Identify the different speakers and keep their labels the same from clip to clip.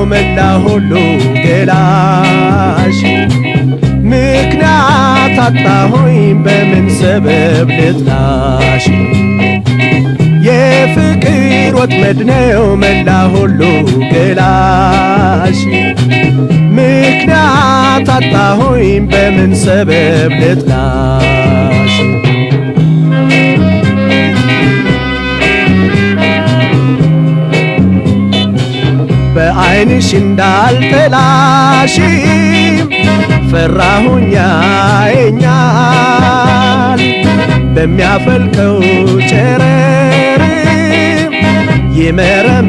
Speaker 1: መላ ሁሉ ገላሽ ምክንያት አጣሁኝ በምን ሰበብ ልጥላሽ የፍቅር ወጥመድ ነው መላ ሁሉ ገላሽ ምክንያት አጣሁኝ በምን ሰበብ ልጥላሽ በዓይንሽ እንዳልጠላሽ ፈራሁኝ ያየኛል በሚያፈልቀው ጨረር ይመረምረኛል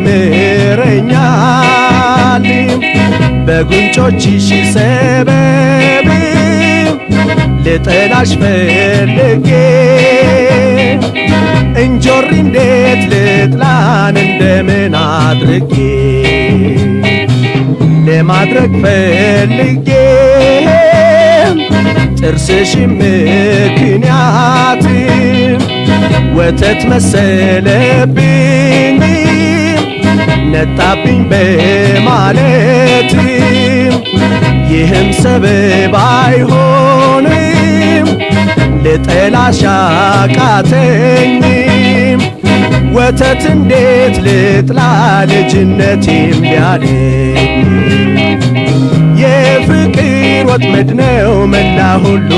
Speaker 1: በጉንጮችሽ ሰበብ ልጠላሽ ፈልጌ እንጆሪ እንዴት ልጥላን እንደምን አድርጌ ለማድረግ ፈልጌ ጥርስሽ ምክንያት ወተት መሰለብኝ ነጣብኝ በማለት ይህም ሰበብ አይሆንም ልጠላሽ አቃተኝ ወተት እንዴት ልጥላ ልጅነቴም ቢያለኝ የፍቅር ወጥመድ ነው መላ ሁሉ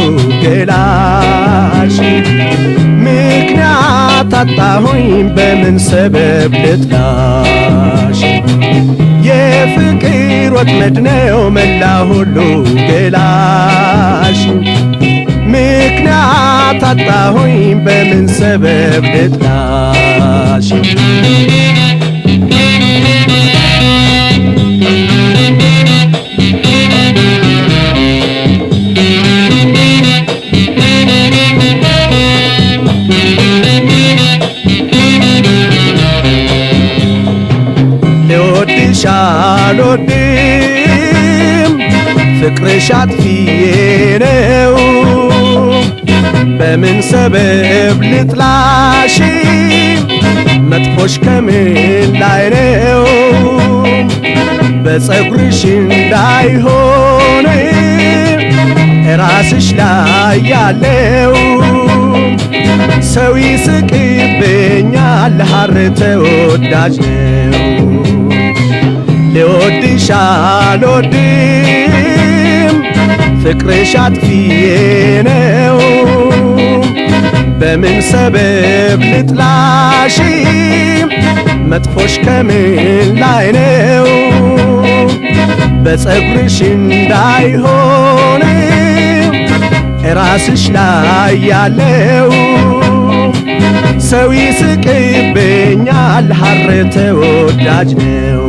Speaker 1: ገላሽ ምክንያት አጣሁኝ በምን ሰበብ ልጥላሽ የፍቅር ወጥመድ ነው መላ ሁሉ ገላሽ ምክንያት አጣሁኝ በምን ሰበብ ልጥላሽ ልወድሽ አልወድም ፍቅርሽ አጥፊዬ ነው በምን ሰበብ ልጥላሽ መጥፎሽ ከምን ላይ ነው በፀጉርሽ እንዳይሆን ራስሽ ላይ ያለው ሰው ይስቅብኛል ሐር ተወዳጅ ነው ልወድሽ አልወድም ፍቅርሽ አጥፊዬ ነው በምን ሰበብ ልጥላሽ መጥፎሽ ከምን ላይ ነው በፀጉርሽ እንዳይሆን ራስሽ ላይ ያለው ሰው ይስቅብኛል ሐር ተወዳጅ ነው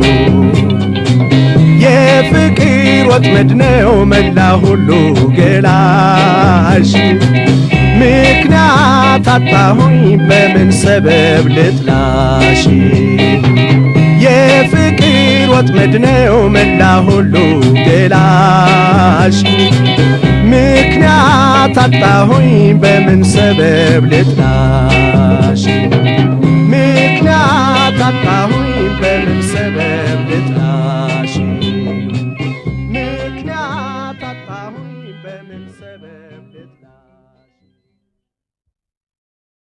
Speaker 1: የፍቅር ወጥመድ ነው መላ ሁሉ ገላሽ ምክንያት አጣሁኝ በምን ሰበብ ልጥላሽ የፍቅር ወጥመድ ነው መላ ሁሉ ገላሽ ምክንያት አጣሁኝ በምን ሰበብ ልጥላሽ